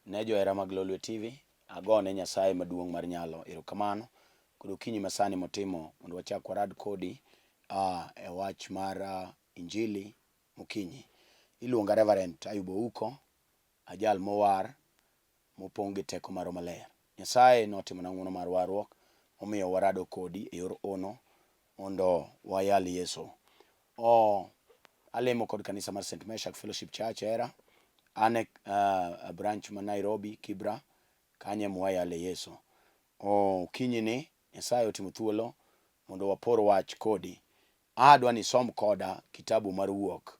Ne johera mag Lolwe TV, agone Nyasaye maduong' mar nyalo erokamano kod okinyi masani motimo mondo wachak warad kodi e wach mar injili mokinyi. Iluonga Reverend Ayub Ouko, ajal mowar mopong' gi teko mar Roho Maler. Nyasaye notimona ng'wono mar warruok momiyo warado kodi e yor hono mondo wayal Yesu. O, alemo kod kanisa mar St. Meshak Fellowship Church Hera. An e branch ma Nairobi, Kibra, kanyo ema wayale Yesu. O, okinyi ni Nyasaye otimo thuolo mondo wapor wach kodi. Adwa ni isom koda kitabu mar Wuok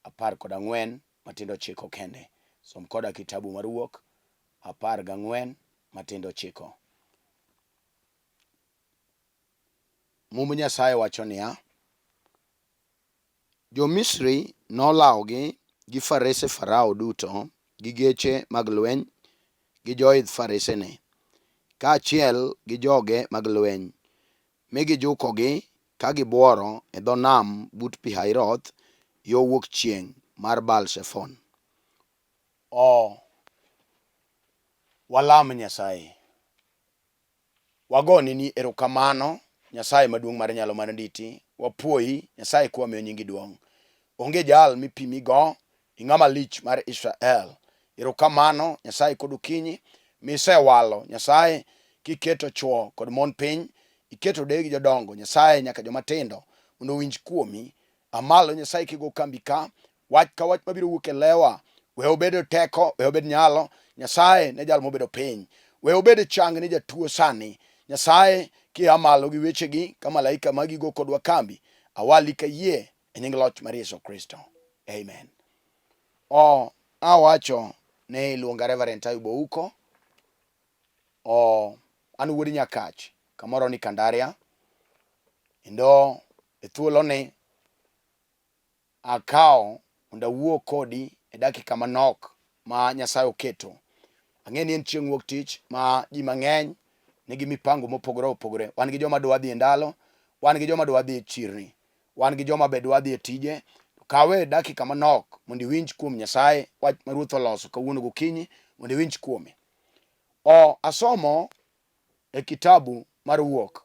14 matindo ochiko kende. Som koda kitabu mar Wuok 14 matindo ochiko. Mumb Nyasaye wacho niya, Jo-Misri nolawogi gi farese Farao duto gi geche mag lweny gi joidh faresene, kaachiel gi joge mag lweny, mi gijukogi ka gibworo e dho nam but Pihahiroth yo wuok chieng' mar Baal-Zefon. O Walam Nyasaye. Wagonini erokamano Nyasaye maduong' mar nyalo mar nditi. Wapuoyi Nyasaye kwamiyo nyingi duong'. Onge jal mipimigo, ing'ama lich mar Israel. Erokamano Nyasaye kod okinyi misewalo Nyasaye kiketo chwo kod mon piny, iketo deye gi jodongo Nyasaye nyaka joma tindo mondo owinj kuomi. Amalo Nyasaye kigo kambi ka Wach ka wach mabiro wuok e lewa, we obed teko, we obed nyalo. Nyasaye ne jal mobedo piny. We obed chang ni jatuo sani. Nyasaye kia malo gi wechegi ka malaika magi go kodwa kambi. Awali ka yie e nying loch mar Yesu Kristo. Amen. O, awacho ni iluonga Reverend Ayub Ouko. O, an wuod Nyakach, kamoro ni Kandaria. Kendo e thuoloni akawo mondo awuo kodi e dakika manok ma Nyasaye oketo. Ang'e ni en chieng' wuok tich ma ji mang'eny nigi mipango mopogore opogore. Wan gi joma dwa dhi e ndalo, wan gi joma dwa dhi e chirni, wan gi joma be dwa dhi e tije. Kawe dakika manok mondo iwinj kuom Nyasaye wach ma Ruoth oloso kawuono gokinyi mondo iwinj kuome. O asomo e kitabu mar Wuok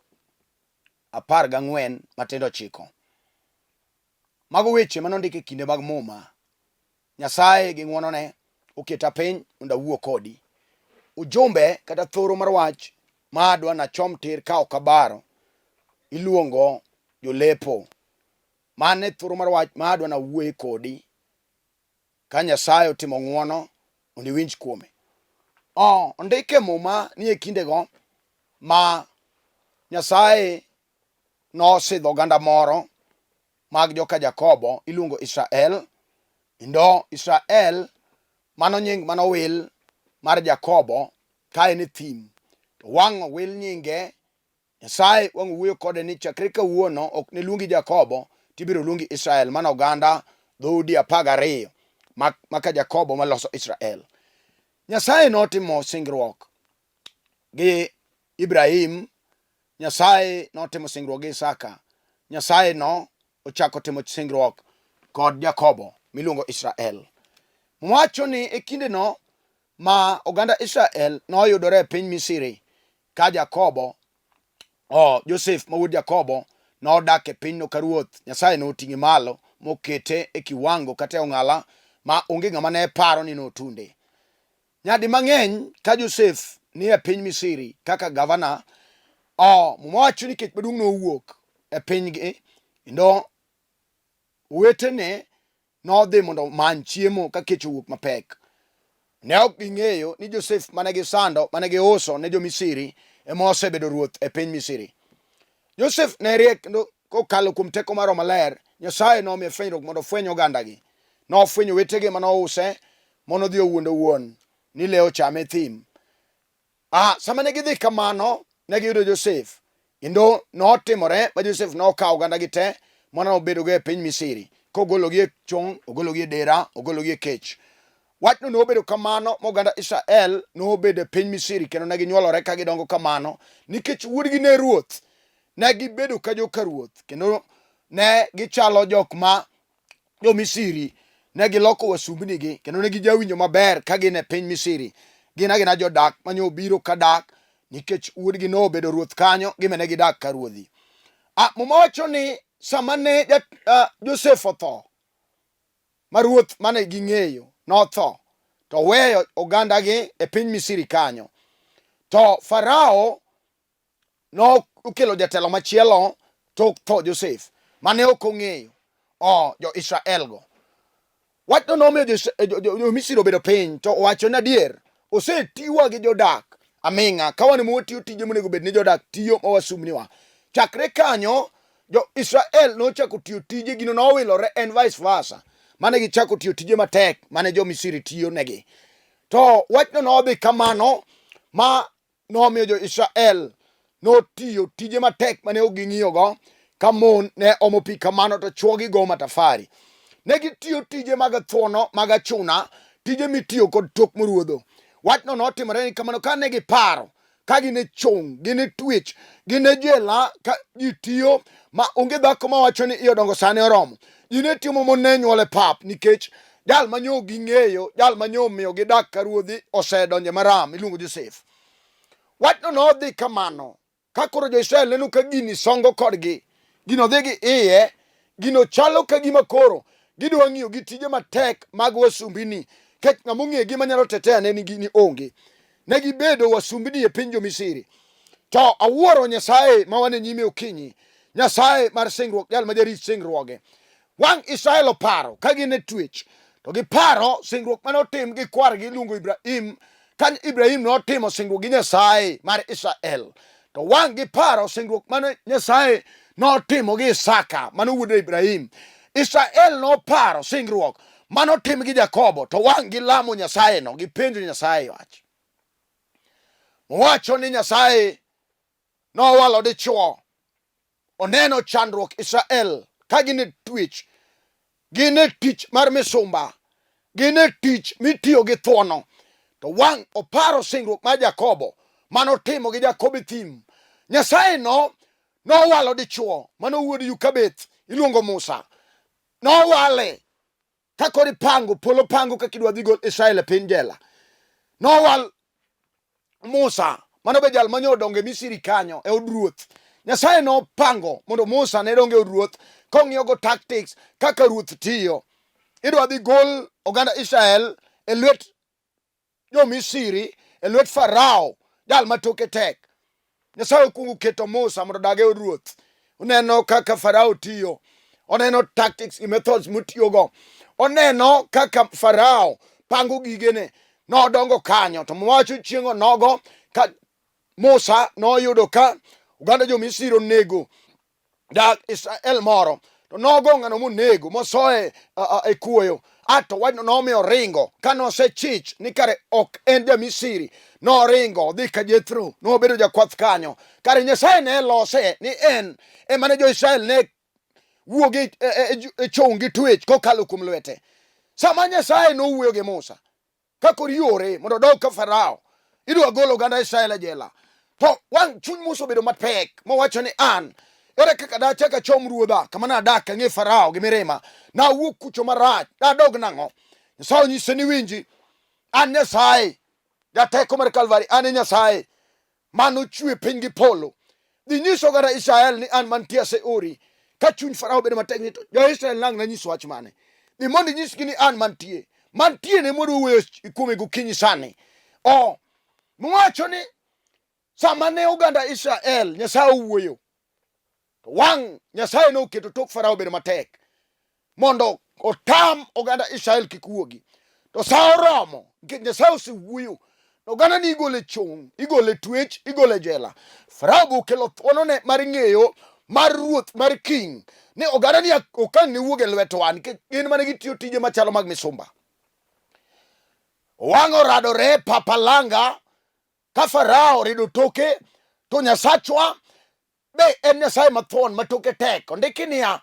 14 matindo ochiko. Mago weche ma nondik e kinde mag Muma. Nyasaye gi ng'wonone oketa piny mondo awuo kodi. Ujumbe kata thoro mar wach ma adwa nachom tir ka ok abaro iluongo jolepo. Mano e thoro mar wach ma adwa nawuoye kodi ka Nyasaye otimo ng'wono mondo iwinj kuome. Oh, ondik e Muma ni e kindego ma Nyasaye nosidho oganda moro mag joka Jakobo iluongo Israel kendo Israel mano nying manowil mar Jakobo ka en e thim to wang' owil nyinge Nyasaye wang' owuoyo kode ni chakre kawuono ok ne luongi Jakobo tibiro luongi Israel mano oganda dhoudi 12 maka Jakobo maloso Israel. Nyasaye notimo singruok gi Ibrahim Nyasaye notimo singruok gi Isaka. Nyasaye no ochako timo singruok kod Jakobo miluongo Israel. Wacho ni e kindeno ma oganda Israel noyudore e piny Misri ka Jakobo o Josef ma wuod Jakobo nodak e pinyno ka ruoth. Nyasaye noting'e malo mokete e kiwango kata e ong'ala ma onge ng'ama ne paro ni notunde. Nyadi mang'eny ka Josef ni e piny Misri kaka gavana, o Muma wacho ni kech maduong' nowuok e pinygi kendo owetene nodhi mondo omany chiemo ka kech owuok mapek. Ne ok ging'eyo ni Josef mane gisando, mane giuso ne jo-Misri ema osebedo ruoth e piny Misri. Josef ne riek kendo kokalo kuom teko mar Roho Maler, Nyasaye nomiye fwenyruok mondo ofweny ogandagi. Nofwenyo owetege ma nouse mondo odhi owuondo wuon ni le ochame e thim. Ah, sama ne gidhi kamano, ne giyudo Josef. Kendo notimore ma Josef nokawo ogandagi te mana obedogo e piny Misri, kogologi e chong', ogologi e dera, ogologi e kech. Wachno nobedo kamano moganda Israel nobedo e piny Misri kendo ne ginyuolore ka gidongo kamano nikech wuodgi ne ruoth. Ne gibedo ka joka ruoth kendo ne gichalo jok ma jo-Misri ne giloko wasumbnigi kendo ne gijawinjo maber ka gin e piny Misri. Gin agina jodak mane obiro ka dak nikech wuodgi nobedo ruoth kanyo, gime ne gidak ka ruodhi. Ah, Muma wacho ni sama ne Josef otho, ma ruoth mane ging'eyo notho, to weyo ogandagi e piny Misri kanyo. To Farao nokelo jatelo machielo tok tho Josef mane ok ong'eyo o jo-Israel go. Wachno nomiyo jo-Misri obedo piny to owacho ni adier osetiwa gi jodak aming'a ka wan ema watiyo tije monego bed ni jodak tiyo ma wasumbniwa. Chakre kanyo jo-Israel nochako tiyo tije gino nowilore en vice versa mane gichako tiyo tije matek mane jo-Misri tiyo negi. To wachno nodhi kamano ma nomiyo jo-Israel notiyo tije matek mane ok ging'iyogo ka mon ne omo pi kamano to chwogi go matafari. Ne gitiyo tije mag thuono mag achuna, tije mitiyo kod tok moruodho. Wachno notimore ni kamano ka ne giparo ka gin e chong, gin e twech, gin e jela ka ji tiyo ma onge dhako ma wacho ni iye odongo sani oromo. Ji ne tiyo ma mon ne nyuol e pap nikech Jal ma nyo ging'eyo, jal ma nyo omiyo gidak ka ruodhi osedonjo e maram, iluongo Josef. Wachno nodhi kamano. Ka koro jo-Israel neno ka gini songo kodgi, gino dhi gi iye, gino chalo ka gima koro gidwa ng'iyo gi tije matek mag wasumbini, kech ng'ama ong'e gima nyalo tetea ne ni gini onge. Ne gibedo wasumbini e piny jo-Misri. To awuoro Nyasaye ma wan e nyime okinyi, Nyasaye mar singruok, jal ma jarit singruoge. Wang' Israel oparo ka gin e twech, to giparo singruok mane otim gi kwargi iluongo Ibrahim, ka Ibrahim notimo singruok gi Nyasaye mar Israel. To wang' giparo singruok mane Nyasaye notimo gi Isaka mane wuod Ibrahim. Israel noparo singruok mane otim gi Jakobo, to wang' gilamo Nyasaye no, gipenjo Nyasaye wach. Owacho ni Nyasaye nowalo dichwo oneno chandruok Israel ka gin e twech, gin e tich mar misumba, gin e tich mitiyo gi thuono. To wang' oparo singruok mar Jakobo mane otimo gi Jakobo e thim. Nyasaye no nowalo dichwo mane wuod Yukabeth iluongo Musa. Nowale ka koro ipango polo pango kaka idwa dhi gol Israel e piny jela. Nowal Musa mano be jal mane odongo e Misri kanyo e od ruoth. Nyasaye nopango mondo Musa ne dongo e od ruoth kong'iyogo tactics kaka ruoth tiyo. Idwa dhi gol oganda Israel e lwet jo-Misri, e lwet Farao, jal ma toke tek. Nyasaye okwongo keto Musa mondo odag e od ruoth. Oneno kaka Farao tiyo, oneno tactics gi methods motiyogo, oneno kaka Farao pango gigene. Nodongo kanyo to wacho chieng' onogo ka Musa noyudo ka oganda jo-Misri onego dak Israel moro to nogo ng'ano monego mosoye e kuoyo a to wachno nomiyo ringo ka nosechich ni kare ok en ja-Misri noringo odhi ka Jethro nobedo jakwath kanyo kare Nyasaye ne lose ni en ema ne jo-Israel ne wuogi e chong gi twech kokalo kuom lwete sama Nyasaye nowuoyo gi Musa ka koro iore mondo odog ka Farao, idwa golo oganda Israel e jela. To wang' chuny Musa obedo mapek mowacho ni an ere kaka dachak achom ruodha kama nadak ang'e Farao gi mirima nawuok kucho marach nadog nang'o? Nyasaye onyise ni winji, an Nyasaye jateko mar Kalvari, an e Nyasaye mane ochwe piny gi polo. Dhi nyis oganda Israel ni an mantie aseori. Ka chuny Farao bedo matek ni to jo-Israel nang' nanyis wach mane? Dhi mondo inyisgi ni an mantie. Mantie ne mwadwa wuoyo kuome gokinyi sani. O mowacho ni sama ne oganda Israel Nyasaye owuoyo To wang' Nyasaye noketo tok Farao obedo matek mondo otam oganda Israel kik wuogi. To sa oromo, nikech Nyasaye osewuoyo, oganda ni igole chong, igole twech, igole jela. Farao be okelo thuolone mar ng'eyo mar ruoth mar king ni oganda ni ok ang' ne wuog e lwetwa nikech gin mana gitiyo tije machalo mag misumba. Wang' oradore papalanga ka Farao orido toke to Nyasachwa be en Nyasaye mathuon ma toke tek. Ondiki niya,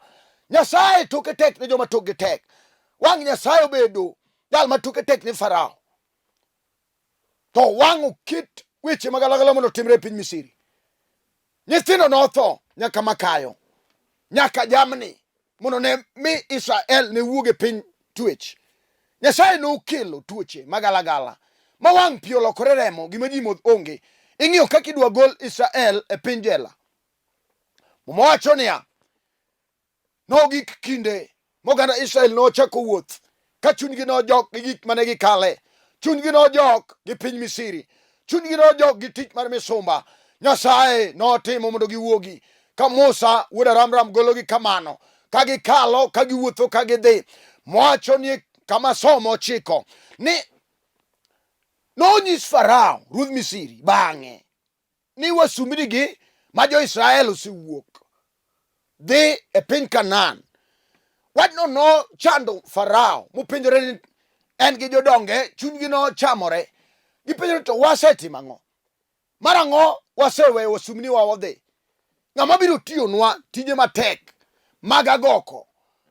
Nyasaye toke tek ne joma tokgi tek. Wang' Nyasaye obedo jal ma toke tek ne Farao. To wang' oket weche magalagala mondo otimre e piny Misri. Nyithindo notho nyaka makayo, nyaka jamni mondo ne mi Israel ne wuog e piny twech. Nyasaye nokelo tuoche magalagala Ma wang' pi olokore remo, gima ji modh onge. Ing'iyo kaka idwa gol Israel e piny jela. Muma wacho niya, nogik kinde moganda Israel nochako wuoth ka chunygi nojok gi gik mane gikale, chunygi nojok gi piny Misri, chunygi nojok gi tich mar misumba. Nyasaye notimo mondo giwuogi ka Musa wuod Aramram gologi kamano, ka gikalo, ka giwuotho, ka gidhi. Mwacho ni kama somo ochiko ni nonyis Farao ruodh Misri bang'e ni wasumbinigi ma jo-Israel osewuok dhi e piny Kanaan. Wachno nochando Farao mopenjore ni en gi jodonge chunygi nochamore. Gipenjore to wasetimo ang'o? Mar ang'o waseweyo wasumbiniwa odhi? Ng'ama biro tiyonwa tije matek mag agoko?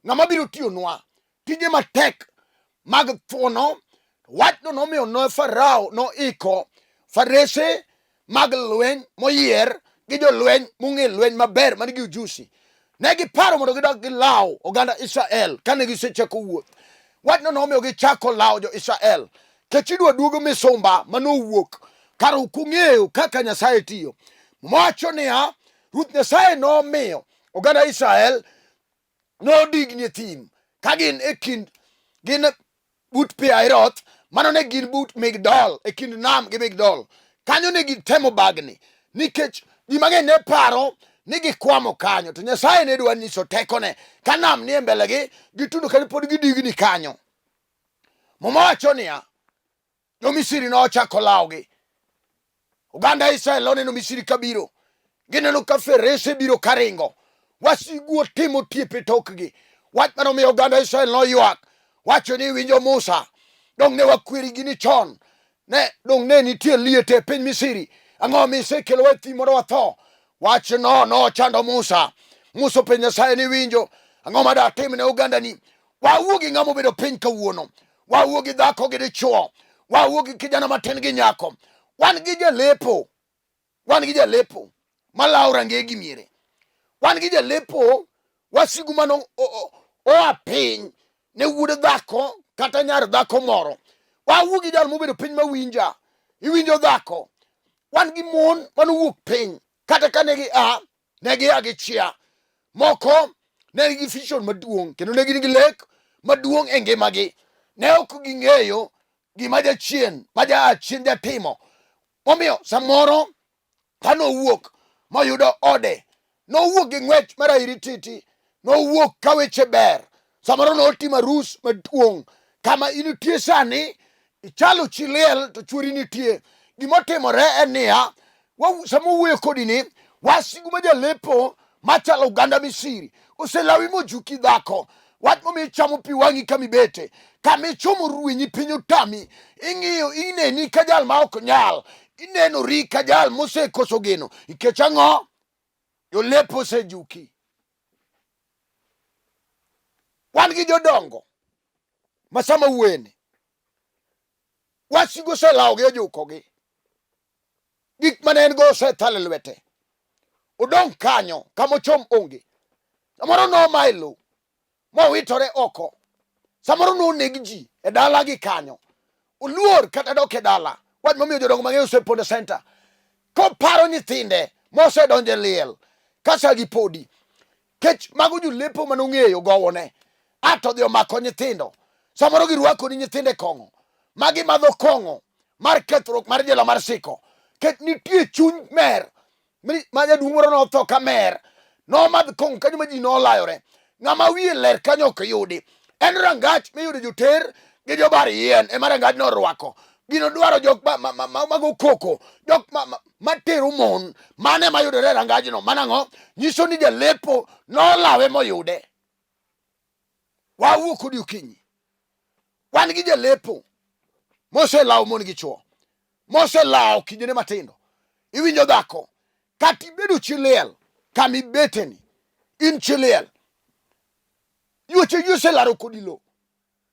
Ng'ama biro tiyonwa tije matek mag thuono. Wachno nomiyo ne Farao noiko farese mag lweny moyier gi jolweny mong'e lweny maber man gi ujusi. Ne giparo mondo gidog gilaw oganda Israel kane gisechako wuoth. Wachno nomiyo gichako lawo jo-Israel. Kech idwa duogo misumba manowuok kar ok ung'eyo kaka Nyasaye tiyo. Mwacho niya, Ruoth Nyasaye nomiyo oganda Israel nodigni e thim ka gin e kind gin but Piahiroth, mano ne gin but Migdol, e kind nam gi Migdol. Kanyo ne gitemo bagni nikech ji mang'eny ne paro ni gikwamo kanyo, to Nyasaye ne dwa nyiso tekone ka nam nie mbelegi, gitundo kendo pod gidigni kanyo. Muma wacho niya, Jo-Misri nochako lawogi. Oganda Israel noneno Misri kabiro. Gineno ka farese biro karingo. Wasigu otimo tiepe tokgi. Wach mane omiyo oganda Israel noywak. Wacho ni winjo Musa. Dong' ne wakweri gini chon. Ne dong' ne nitie liete e piny Misri. Ang'o misekelowa e thim mondo watho? Wachno nochando Musa. Musa openjo Nyasaye ni winjo. Ang'o ma datim ne ogandani? Wawuo gi ng'ama obedo piny kawuono. Wawuo gi dhako gi dichuo. Wawuo gi kijana matin gi nyako. Wan gi jalepo. Wan gi jalepo malawo rangeye gi miere. Wan gi jalepo wasigu mano oa piny ne wuod dhako kata nyar dhako moro. Wawuo gi jal mobedo piny mawinja. Iwinjo dhako. Wan gi mon manowuok piny kata ka ne gia ne gia gi chia. Moko ne nigi vision maduong' kendo ne gin gi lek maduong' e ngimagi. Ne ok ging'eyo gima jachien ma jachien jatimo. Omiyo samoro ka nowuok moyudo ode, nowuok gi ng'wech mar airititi, nowuok ka weche ber. Samoro notimo arus maduong' kama initie sani ichalo chi liel to chuori nitie. Gimotimore en niya, sama owuoyo kodi ni wasigu ma jalepo machalo oganda Misiri oselawi mojuki dhako. Wach momiyo ichamo pi wang'i kama ibete, kama ichomo ruenyi piny otami, ing'iyo ineni ka jal ma ok nyal, inenori ka jal mosekoso geno. Nikech ang'o? Jolepo osejuki. Wan gi jodongo ma sama wuoyeni wasigu oselawogi ojukogi, gik mane en go osethal e lwete, odong' kanyo kama ochom onge. Samoro nomaye lowo mowitore oko, samoro noneg ji e dalagi kanyo, oluor kata dok e dala. Wach momiyo jodongo mang'eny osepondo e center koparo nyithinde mosedonjo e liel ka sa gi podi. Kech mago jolepo mane ong'eyo gowone a to dhi omako nyithindo. Samoro girwako ni nyithindo e kong'o ma gimadho kong'o mar kethruok mar jela mar siko. Kech nitie chuny mer ma jaduong' moro notho ka mer nomadh kong'o kanyo ma ji nolayore. Ng'ama wiye ler kanyo ok yudi. En rangach miyudo joter gi jobar yien ema rangach norwako. Gino dwaro jok ma go koko, jok matero mon, mane mayudore e rangajno. Mano ang'o? Nyiso ni jalepo nolawe moyude. Wawuo kodi okinyi. Wan gi jalepo moselawo mon gi chwo, moselawo kijende matindo. Iwinjo dhako, kata ibedo chi liel kama ibeteni, in chi liel. Yuochegi oselaro kodi lo.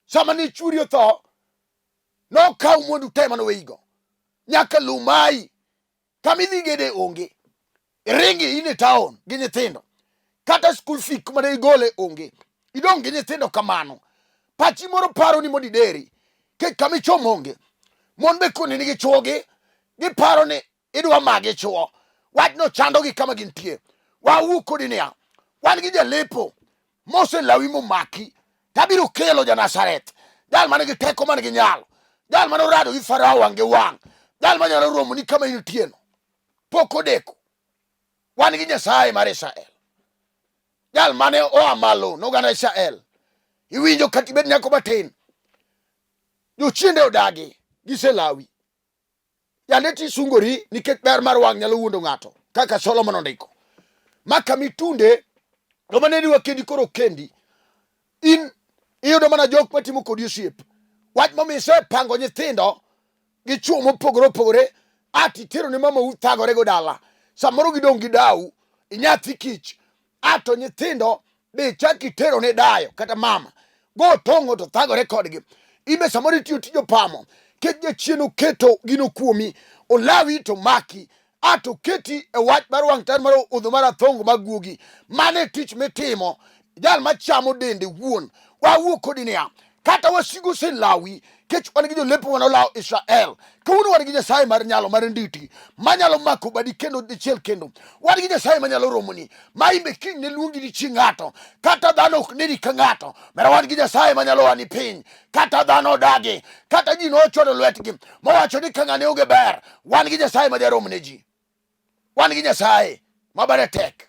Sama ne chwori otho, nokaw mwandu te mane oweyigo nyaka lumayi kama idhi gede onge iringi in e town gi nyithindo kata school fee kuma ne igole onge idong' gi nyithindo kamano pachi moro paro ni mondo ideri kech kama ichom onge. Mon be koni nigi chwogi, giparo ni idwa magi chwo. Wachno chandogi kama gintie. Wawuo kodi niya, wan gi jalepo moselawi momaki, tabiro kelo ja Nazareth, jal man gi teko man gi nyalo, jal mane orado gi Farao wang' gi wang', jal manyalo romoni kama intieno. Pok odeko. Wan gi Nyasaye mar Israel. Jal mane oa malo noganda Israel. Iwinjo kata ibed nyako matin. Jochiende odagi, giselawi. Yande tisungori nikech ber mar wang' nyalo wuondo ng'ato kaka Solomon ondiko. Ma kama itunde joma ne dwa kendi koro kendi. In iyudo mana jok matimo kodi osiep. Wach momiyo isepango nyithindo gi chwo mopogore opogore ati itero ne mamau thagore go dala. Samoro gidong' gi dau, inyathi kich. Ato nyithindo be ichak itero ne dayo kata mama go tong'o to thagore kodgi. Ibe samoro itiyo tij opamo kech jachien oketo gino kuomi olawi to maki ato keti e wach mar wang' tar mar udho mar athongo mag guogi. Mano e tich mitimo jal machamo dende wuon. Wawuo kodi niya, kata wasigu oselawi kech wan gi jolepo mane olawo Israel. Kawuono wan gi Nyasaye mar nyalo mar nditi manyalo mako badi kendo dichiel kendo. Wan gi Nyasaye manyalo romoni ma imbe kiny ne luongi ni chi ng'ato kata dhano ok neni ka ng'ato. Mera wan gi Nyasaye manyalo wani piny kata dhano odagi kata ji nochwado lwetgi mowacho ni ka ng'ane onge ber. Wan gi Nyasaye ma jarom ne ji. Wan gi Nyasaye ma bade tek.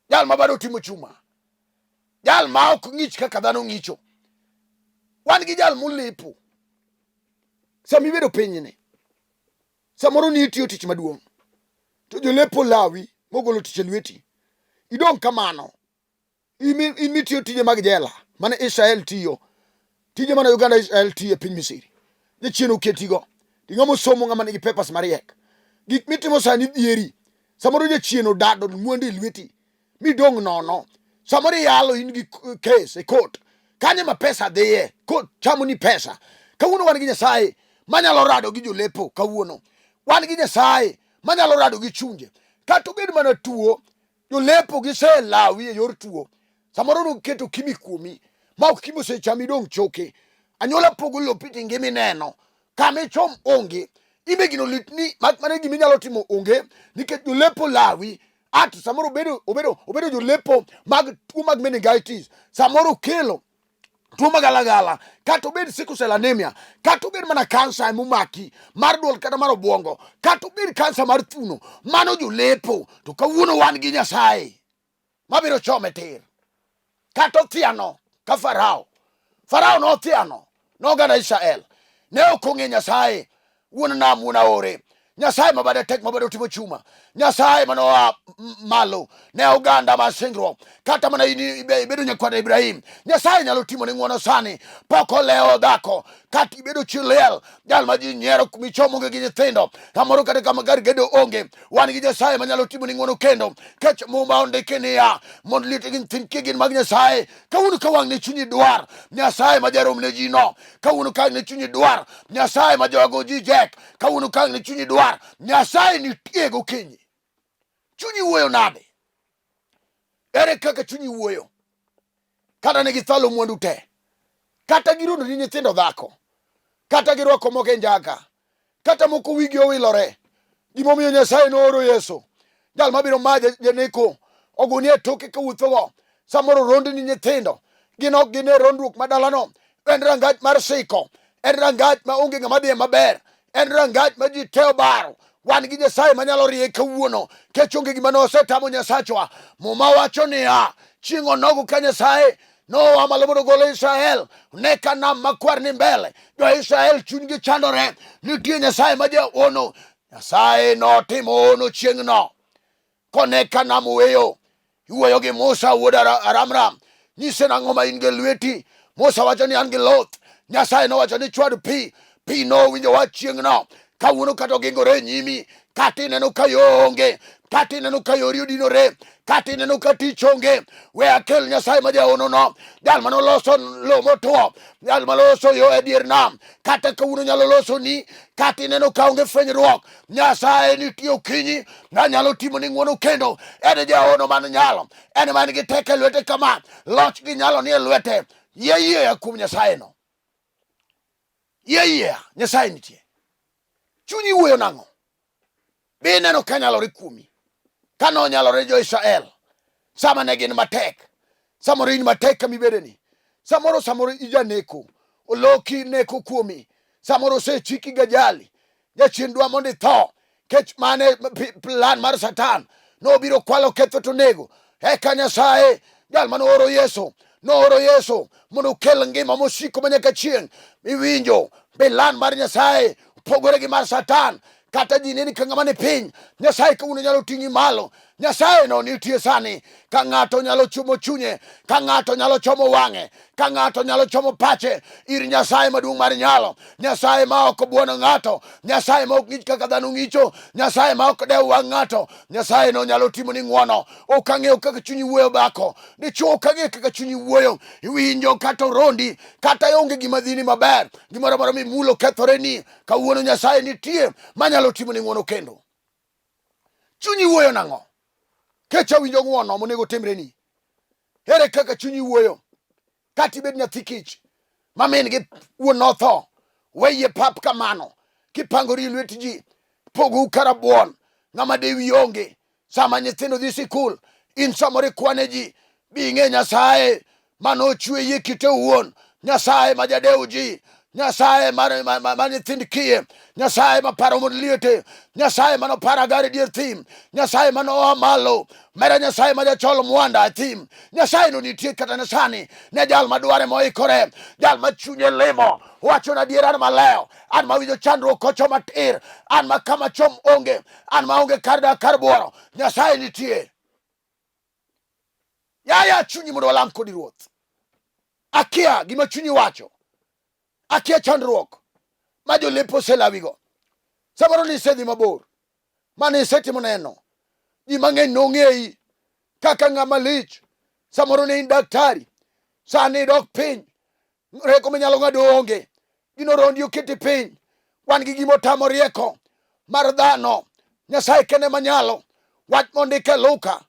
Jal ma bade otimo chuma. Jal ma ok ng'ich kaka dhano ng'icho. Wan gi jal molepo. Sama ibedo pinyni, samoro ni itiyo tich maduong' to jolepo lawi mogolo tich e lweti. Idong' kamano. In mitiyo tije mag jela mane Israel tiyo, tije mane oganda Israel tiyo e piny Misri. Jachien oketigo. To ng'ama osomo ng'ama nigi papers mariek. Gik mitimo sani dhieri. Samoro jachien odado mwandu e lweti midong' nono. Samoro iyalo in gi case e court. Kanyo ma pesa dhiye, court chamo ni pesa. Kawuono wan gi Nyasaye manyalo rado gi jolepo kawuono. Wan gi Nyasaye manyalo rado gi chunje. Kata obed mana tuo, jolepo giselawi e yor tuo. Samoro noketo kimi kuomi ma ok kimi osechami idong' choke. Anyuola pogo lopi to ingima ineno. Kama ichom onge. Imbe gino litni mak mana gima inyalo timo onge nikech jolepo lawi. At samoro obedo jolepo mag tuo mag meningitis. Samoro okelo tuo magalagala kata obed sickle cell anemia kata obed mana kansa emomaki mar duol kata mar obwongo kata obed kansa mar thuno mano jolepo to kawuono wan gi Nyasaye mabiro chome tir kata othiano ka Farao. Farao nothiano noganda Israel ne ok ong'e Nyasaye wuon nam wuon aore Nyasaye ma bade tek ma bade otimo chuma Nyasaye mane oa malo ne oganda mar singruok kata mana in ibedo nyakwar Ibrahim Nyasaye nyalo timo ni ng'wono sani pok olewo dhako kata ibedo chi liel jal ma ji nyiero michomo onge gi nyithindo kamoro kata kama kar gedo onge wan gi Nyasaye manyalo timo ni ng'wono kendo kech muma ondiki niya mondo liete gi nyithind kiye gin mag Nyasaye kawuono ka wang' ne chunyi dwar Nyasaye ma jarom ne ji no kawuono ka ne chunyi dwar Nyasaye ma jogo ji jek kawuono ka ne chunyi dwar Nyasaye nitie gokinyi chunyi wuoyo nade ere kaka chunyi wuoyo kata ne githalo mwandu te kata girundo ni nyithindo dhako kata girwako moko e njaka kata moko wigi owilore gimomiyo Nyasaye nooro Yesu jal mabiro ma janeko ogunie e toke kawuothogo samoro rondi ni nyithindo gin ok gine rondruok ma dalano en rangach mar siko en rangach ma onge ng'ama dhiye maber en rangach ma ji te obaro wan gi Nyasaye manyalo riye kawuono kech onge gima nosetamo Nyasachwa muma wacho niya chieng' onogo ka Nyasaye noa malo mondo ogol Israel ne ka nam makwar ni mbele jo-Israel chunygi chandore nitie Nyasaye ma jaono Nyasaye notimo hono chieng'no kone ka nam weyo iwuoyo gi Musa wuod Aramram nyise nang'o ma in gi lweti Musa wacho ni an gi luth Nyasaye nowacho ni chwad pi pi nowinjo wach chieng'no kawuono kata ogingore e nyimi kata ineno ka yo onge kata ineno ka yori odinore kata ineno ka tich onge we akel Nyasaye ma jahonono jal mane oloso lo motwo jal maloso yo e dier nam kata kawuono nyalo losoni kata ineno ka onge fwenyruok Nyasaye nitie okinyi ma nyalo timoni ng'wono kendo en jahono man nyalo en man gi teko e lwete kama loch gi nyalo ni e lwete yie yieya kuom Nyasaye no yie yieya Nyasaye nitie. Chunyi wuoyo nang'o? Be ineno ka nyalore kuomi? Ka nonyalore jo-Israel sama ne gin matek, samoro in matek kama ibedeni, samoro samoro ijaneko, oloki neko kuomi, samoro osechiki gajali, jachien dwa mondo itho, kech mane plan mar Satan nobiro kwalo ketho to nego. Eka Nyasaye jal mane ooro Yesu nooro Yesu mondo okel ngima mosiko manyaka chieng'. Iwinjo plan mar Nyasaye opogore gi mar Satan. Kata ji neni ka ng'ama ni piny, Nyasaye kawuono nyalo ting'i malo. Nyasaye no nitie sani. Ka ng'ato nyalo chomo chunye, ka ng'ato nyalo chomo wang'e, ka ng'ato nyalo chomo pache ir Nyasaye maduong' mar nyalo, Nyasaye ma ok buono ng'ato, Nyasaye ma ok ng'ich kaka dhano ng'icho, Nyasaye ma ok dew wang' ng'ato, Nyasaye no nyalo timo ni ng'wono. Ok ang'eyo kaka chunyi wuoyo dhako, dichwo ok ang'eyo kaka chunyi wuoyo. Iwinjo kata orondi, kata onge gima dhini maber, gimoro amora mimulo kethore ni. Kawuono Nyasaye nitie manyalo timo ni ng'wono kendo. Chunyi wuoyo nang'o? Kech awinjo ng'wono monego timreni. Ere kaka chunyi wuoyo? Kata ibed nyathi kich ma min gi wuon notho, weyie pap kamano, kipangori e lwet ji, pogou ka rabuon, ng'ama dewi onge. Sama nyithindo dhi sikul, in samoro ikwane ji, bi ing'e Nyasaye mane ochweyi e kite owuon, Nyasaye ma jadew ji, Nyasaye ma nyithind kiye, Nyasaye ma paro mon liete, Nyasaye mane oparo Hagar e dier thim, Nyasaye mane oa malo, mera Nyasaye ma jachol mwanda e thim. Nyasaye no nitie kata ne sani ne jal madware moikore, jal ma chunye limo, wacho na adiera an malew, an mawinjo chandruok kochoma tir, an ma kama chom onge, an maonge kar dak kar buoro. Nyasaye nitie. Yaya chunyi mondo walam kodi Ruoth. Akia gima chunyi wacho. Akia chandruok ma jolepo oselawigo. Samoro nisedhi mabor, mane isetimo neno. Ji mang'eny nong'eyi kaka ng'ama lich. Samoro ne in daktari, sani idok piny, rieko minyalo ng'ado onge. Gino rondi oketi piny. Wan gi gima otamo rieko mar dhano. Nyasaye kende manyalo. Wach mondik e Luka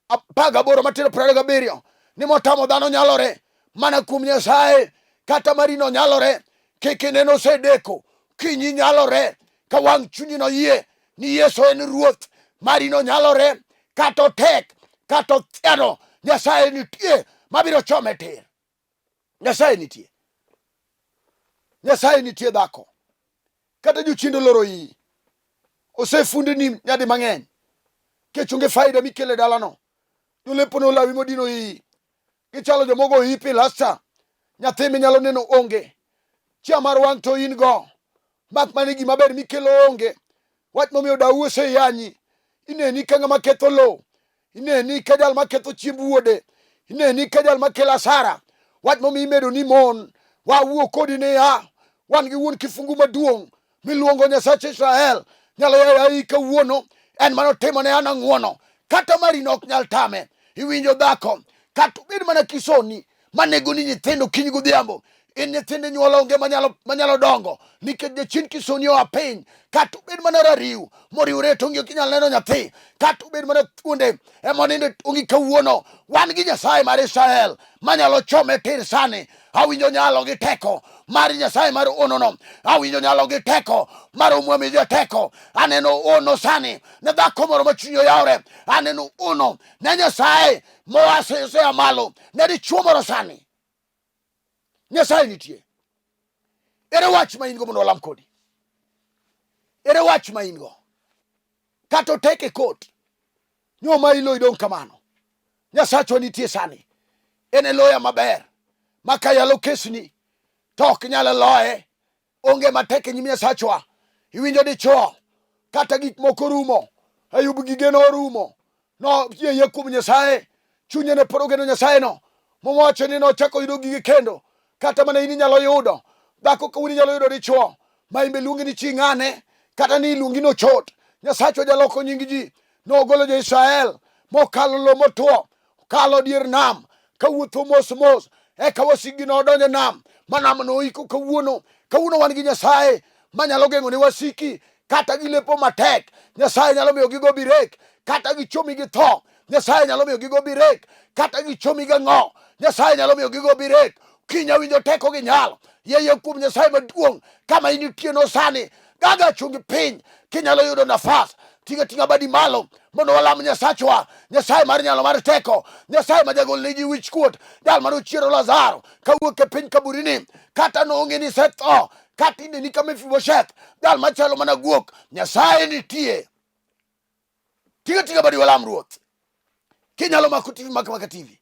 18 matindo 27 ni motamo dhano nyalore mana kuom Nyasaye. Kata marino nyalore, kik ineno osedeko, kinyi nyalore ka wang' chunyi noyie ni Yesu en Ruoth. Marino nyalore kata otek kata othiano, Nyasaye nitie mabiro chome tir. Nyasaye nitie, Nyasaye nitie dhako. Kata jochiende oloro iyi, osefundni nyadi mang'eny kech onge faida mikelo e dalano. Jolepo nolawi modino iyi, gichalo jomogo iyi pilasta, nyathi minyalo neno onge, chia mar wang' to in go, mak mana gima ber mikelo onge. Wach momiyo dau oseyanyi, ineni ka ng'ama ketho lowo, ineni ka jal maketho chiemb wuode, ineni ka jal makelo asara. Wach momiyo imedo ni mon, wawuo kodi niya, wan gi wuon kifungu maduong' miluongo Nyasach Israel, nyalo yayo ayi kawuono, en mano timo ne an ang'wono, kata marino ok nyal tame. Iwinjo dhako, kata obed mana kisoni manego ni nyithindo kiny godhiambo, in nyithindo inyuolo onge manyalo, manyalo dongo nikech jachien kisoni oa piny, kata obed mana rariw moriwre to onge ok inyal neno nyathi, kata obed mana thuonde ema onindo onge kawuono. Wan gi Nyasaye mar Israel manyalo chome tir sani. Awinjo nyalo gi teko mar Nyasaye mar onono, awinjo nyalo gi teko mar omwami jateko. Aneno ono sani ne dhako moro ma chunye oyawre, aneno ono ne Nyasaye moa sesea malo ne dichwo moro sani. Nyasaye nitie. Ere wach ma in go mondo walam kodi? Ere wach ma in go? Kata otek e kot, nyo ma ilo idong' kamano. Nyasachwa nitie sani. En e loya maber ma ka yalo kesni to ok nyal loye. Onge matek e nyim Nyasachwa. Iwinjo dichwo kata gik moko rumo, Ayub gigeno orumo, no yie kuom Nyasaye, chunye ne pod ogeno Nyasaye no. Muma wacho ni nochako yudo gige kendo, kata mana in inyalo yudo dhako kawuono inyalo yudo dichwo ma imbe luongi ni chi ng'ane kata ni iluongi ni ochot. Nyasachwa jaloko nying ji, nogolo jo-Israel mokalo lo motwo, okalo dier nam kawuotho mos mos, eka wasikgi nodonjo e nam ma nam noiko kawuono. Kawuono wan gi Nyasaye manyalo geng'o ne wasiki kata gilepo matek. Nyasaye nyalo miyo gigo birek kata gichomi gi tho. Nyasaye nyalo miyo gigo birek kata gichomi gi ng'o. Nyasaye nyalo miyo gigo birek. Kinya winjo teko gi nyalo. Yeye kuom Nyasaye maduong' kama initieno sani. Gaga chungi piny kinyalo yudo nafas tinga tinga badi malo mondo walam Nyasachwa, Nyasaye mar nyalo mar teko, Nyasaye ma jagol ne ji wich kuot, jal mane ochiero Lazaro kawuok e piny kaburini, kata nong'e ni setho, kata ineni ka Mefibosheth, jal machalo mana guok. Nyasaye nitie. Tinga tinga badi walam Ruoth. Kinyalo mako TV, mak maka TV.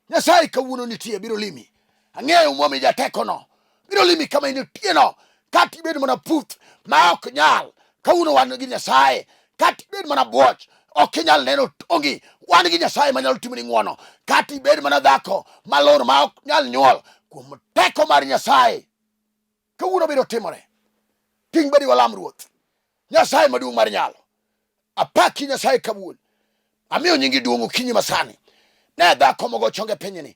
Nyasaye kawuono nitie, biro limi. Ang'eyo mwami jatekono biro limi kama initieno, kata ibed mana puth ma ok nyal. Kawuono wan gi Nyasaye, kata ibed mana bwoch ok inyal neno tongi, wan gi Nyasaye manyalo timoni ng'wono. Kata ibed mana dhako malor ma ok nyal nyuol, kuom teko mar Nyasaye kawuono biro timore. Ting' badi walam Ruoth Nyasaye maduong' mar nyalo. Apaki Nyasaye kawuono. Amiyo nyingi duong' okinyi masani. Ne dhako mogo chonge pinyni.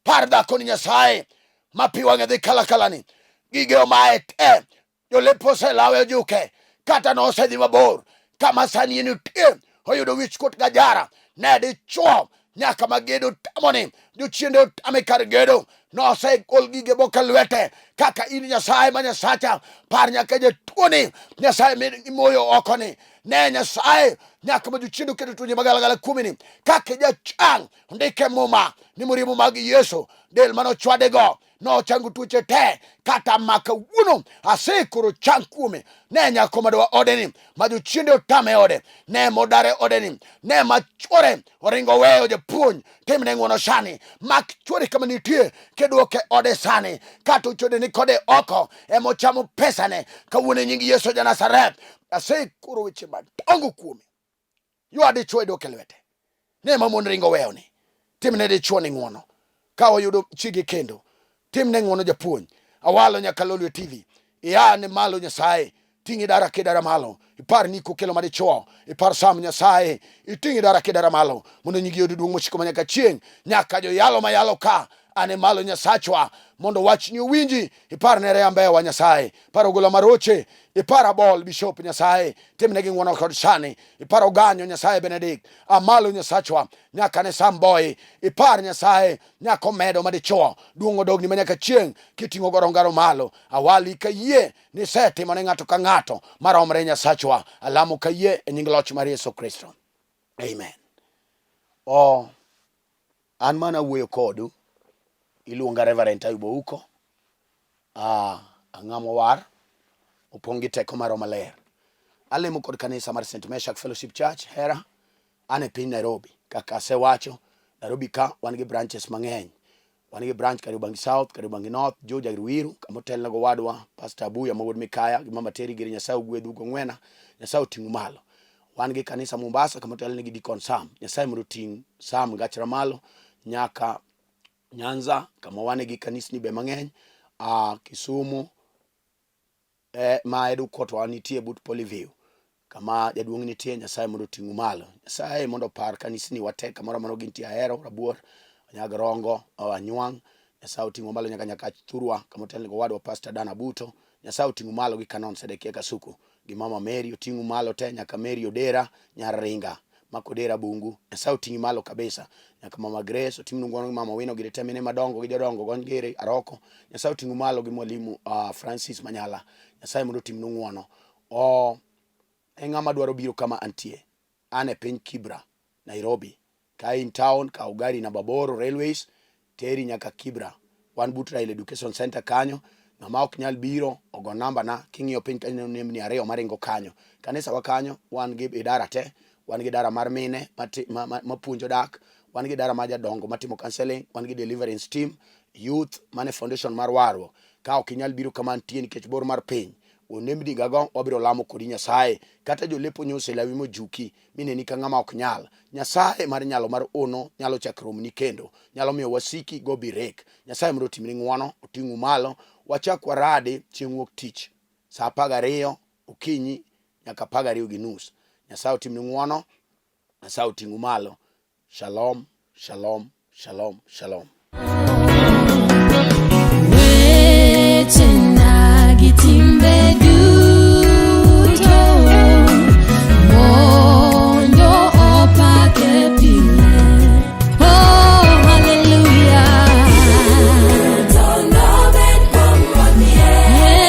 Par dhako ni Nyasaye ma pi wang'e dhi kalakala ni. Gige omaye te. Jolepo oselawe ojuke. Kata nosedhi mabor. Kama sani enitie oyudo wichkuot gajara. Ne dichuo nyaka ma gedo tamoni. Jochiende otame kar gedo. Nosegol gige boka lwete. Kaka in Nyasaye ma Nyasacha, par nyaka jatuoni. Nyasaye mimoyo oko ni. Ne Nyasaye nyaka ma jochiende oketo tuoche magalagala kuomi ni. Kaka jachang ndike Muma ni moriemo mag Yesu del mane ochwadego nochango tuoche te kata ma kawuono asekoro chang kuome. Ne nyako madwa odeni ma jochiende otame ode, ne modare odeni, ne ma chwore oringo weyo japuonj, timne ng'wono sani, mak chwore kama nitie kidwoke ode sani, kata ochode ni kode oko emochamo pesane kawuono e nying Yesu ja Nazareth asekoro weche madongo kuome. Ywa dichwo idwoke lwete. Ne ma mon ringo weyo ni. Timne dichwo ni ng'wono. Ka oyudo chiege kendo, timne ng'wono japuonj. Awalo nyaka Lolwe TV. Ia ne malo Nyasaye. Ting' idara kidara malo. Ipar ni kokelo ma dichwo. Ipar Sam Nyasaye. Iting' idara kidara malo. Mondo nyingi oyud duong' mochiko ma nyaka chieng'. Nyaka joyalo ma yalo ka. Ane malo Nyasachwa. Mondo wachni owinji. Ipar ne Rea Mbewa Nyasaye. Ipar Ogola Maroche. Ipar Abol Bishop Nyasaye. Timnegi ng'wono kod sani. Ipar Oganyo Nyasaye Benedict. Amalo Nyasachwa. Nyaka ne Sam Boy. Ipar Nyasaye. Nyaka omedo madichuo. Duong' odogni ma nyaka chieng' kiting'o gorongaro malo. Awali ka yie nisetimo ne ng'ato ka ng'ato maromre Nyasachwa. Alamo ka yie e nying loch mar Yesu Kristo. Amen. O, an mana wuoyo kodu. Iluonga Reverend Ayub Ouko. Ah, ang'ama owar, opong' gi teko mar Roho Maler. Alemo kod kanisa mar St. Meshak Fellowship Church, Hera, an e piny Nairobi. Kaka asewacho, Nairobi ka wan gi branches mang'eny. Wan gi branch Kariobangi South, Kariobangi North, Juja gi Ruiru, kama otelne go wadwa Pastor Abuya ma wuod Mikaya gi Mama Terry giri Nyasaye ogwedhu gong'wena, Nyasaye oting'u malo. Wan gi kanisa Mombasa kama otelne gi Deacon Sam. Nyasaye mondo oting' Sam Gachra malo nyaka Nyanza kama wane gi kanisni be mang'eny, Kisumu ma headquarter wa nitie but Polyview kama jaduong' nitie. Nyasaye mondo oting'u malo. Nyasaye mondo opar kanisni wa te kamoro amora gintie, Ahero, Rabuor, Nyagrongo, Anywang'. Nyasaye oting'u malo nyaka Nyakach Thurwa kama otelne go wadwa Pastor Dan Abuto. Nyasaye oting'u malo gi Canon Sedekia Kasuku gi Mama Mary oting'u malo te nyaka Mary Odera nyar Ringa mak Odera Bungu. Nyasaye oting'i malo kabisa nyaka Mama Grace oting'u ng'wono gi Mama Wino gi te mine madongo gi jodongo gony gere Aroko. Nyasaye oting'u malo gi Mwalimu Francis Manyala. Nyasaye mondo otimnu ng'wono. O e ng'ama dwaro biro kama antie. An e piny Kibra, Nairobi. Ka in town, kaw gari namba 8 Railways, teri nyaka Kibra. Wan but Raila Education Center kanyo. Ng'ama ok nyal biro, ogo namba na. King'iyo piny kanyo ineno nembni ariyo maringo kanyo. Kanisa wa kanyo, wan gi idara te. Wan gi idara mar mine mapuonjo dak. Wan gi idara mar jadongo matimo counseling. Wan gi deliverance team, youth mane foundation mar warruok. Ka ok inyal biro kama antie nikech bor mar piny, onembni gago wabiro lamo kodi Nyasaye. Kata jolepo nyose lawi mojuki mineni ka ng'ama ok nyal. Nyasaye mar nyalo mar ono nyalo chak romni kendo. Nyalo miyo wasiki go birek. Nyasaye mondo otimni ng'wono, oting'u malo. Wachak waradi chieng' wuok tich saa 12 okinyi nyaka 12:30. Nyasaye otimni ng'wono, Nyasaye oting'u malo. Shalom, shalom, shalom, shalom. Wechena.